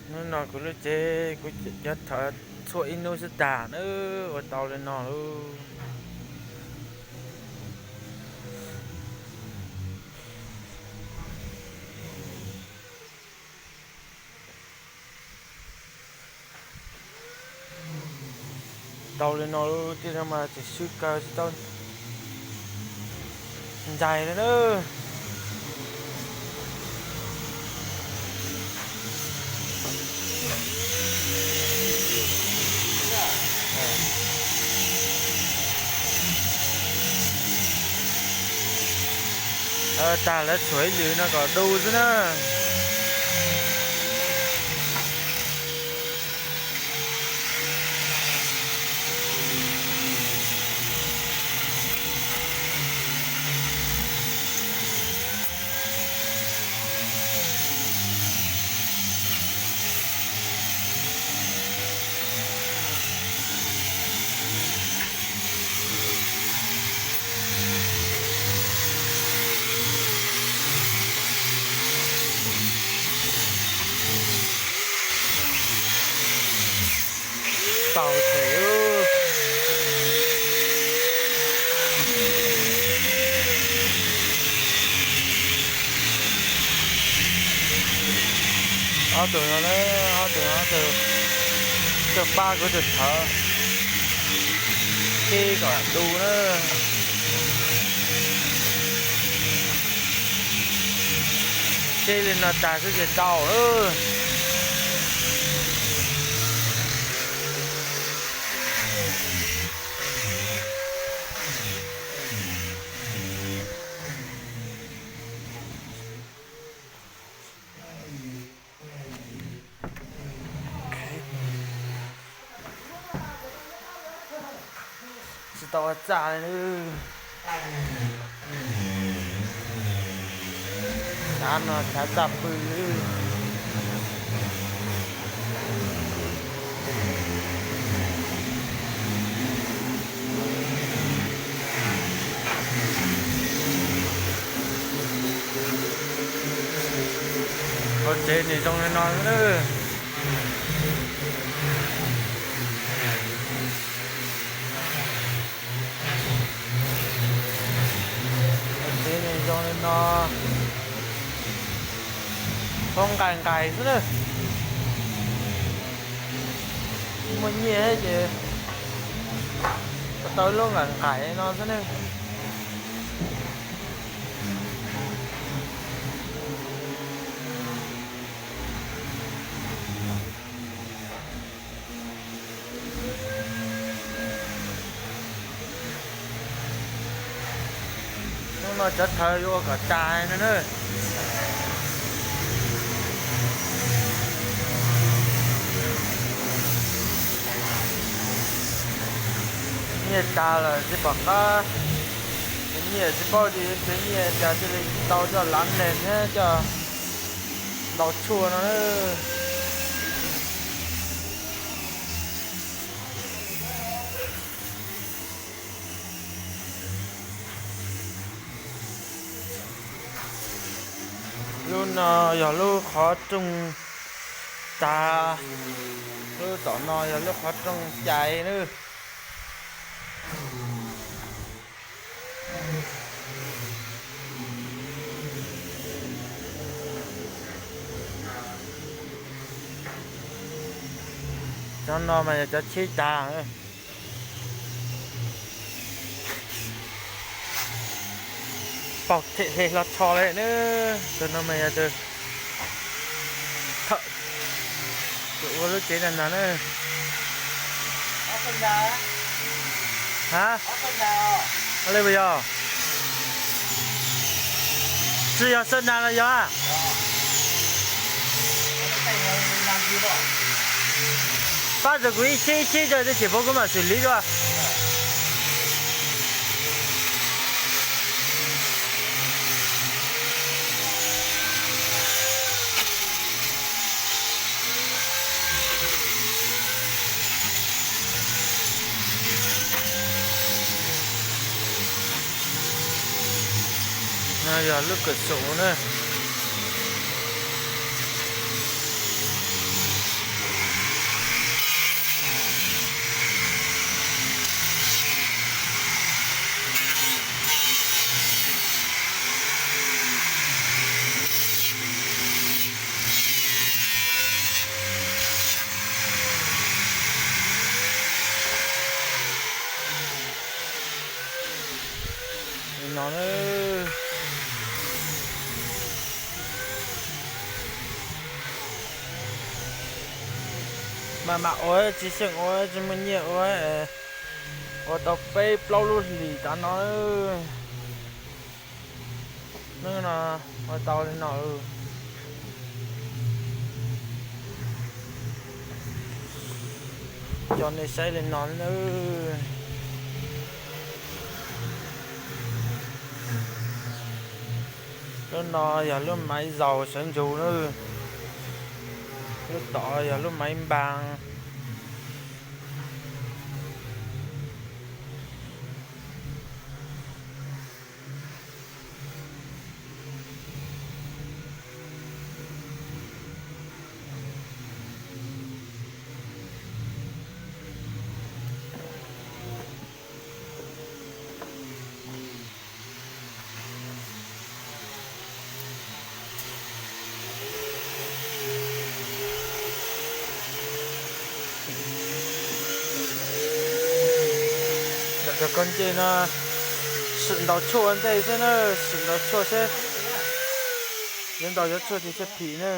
Hnub no kuv lub tsev kuv cov thawv txhua ib hnub xwb tag na, ua tau li no lauj. Tau li no lub tij no mas tseem swb kawg tsis tau ntsais li na. Tag lawv tshuav ib lwm no kom du xwb na. Tau them. Ob tug no na, ob tug no, ob tug tuaj pab kuv tus thawv keb kom du na. Keb li no tag xwb ces tau lawm. Tsis tau ua txaj li. Chav no chav txaj pw. Hauv tsev nws zoo li no xwb. Hauv tsev nws zoo li no. Tau nqaim nqaim xwb na. Muaj nyiaj ces tau lub nqaim nqaim no xwb ne. Hnub no cov thawv yuav ua kom tas no na. Nyiaj tas lawm tsis pom qab, nyiaj tsis paub tias yuav txiav nyiaj cas thiaj li tau coj lav neeg thiab coj ntaus tshuaj no na. Lub no yog lub qhov rooj tag, lub tom no yog lub qhov rooj cais na. Cov no mas yog cov cheb tag. Paug them hle hlo tsho li na. Tus no mas yog tus thawj ua lub tsev ntag na. Ha? Li puas yog? Tsis yog Xab Nas los yog? Pab txog kuv ib cheb ib cheb rau tej ces puab kuv mam xws li dua. No yog lub kawm xum na. Mas ua tsis xyeej ua tsis muaj nyiaj ua, ua tau peb plaub lub hlis tav no. Hnub no ua tau li no. Coj nej saib li no nawb. Lub no yog lub maiv zaus sawv ntsug nawb. Lub tod yog lub maiv npaa. Ntawm cov koj ncej no, sim ntaus tshuaj ua ntej seb na, sim ntaus tshuaj seb. Yuav ntaus cov tshuaj ces thiaj phim na.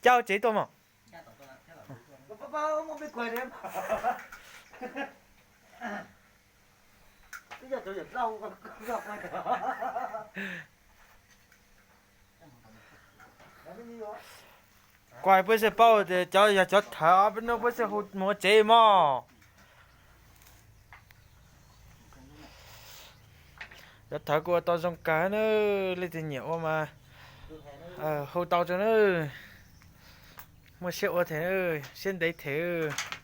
Cab tsev tuaj mog. Kuv peb sib paub tias cov yog cov thawv ob peb hnub peb sib hu mus ua tsev mog. Cov thawv kuj ua tau zoo kawg na, leej twg nyiam ua mas hu tau rau na, muaj siab ua them, siab ntev them.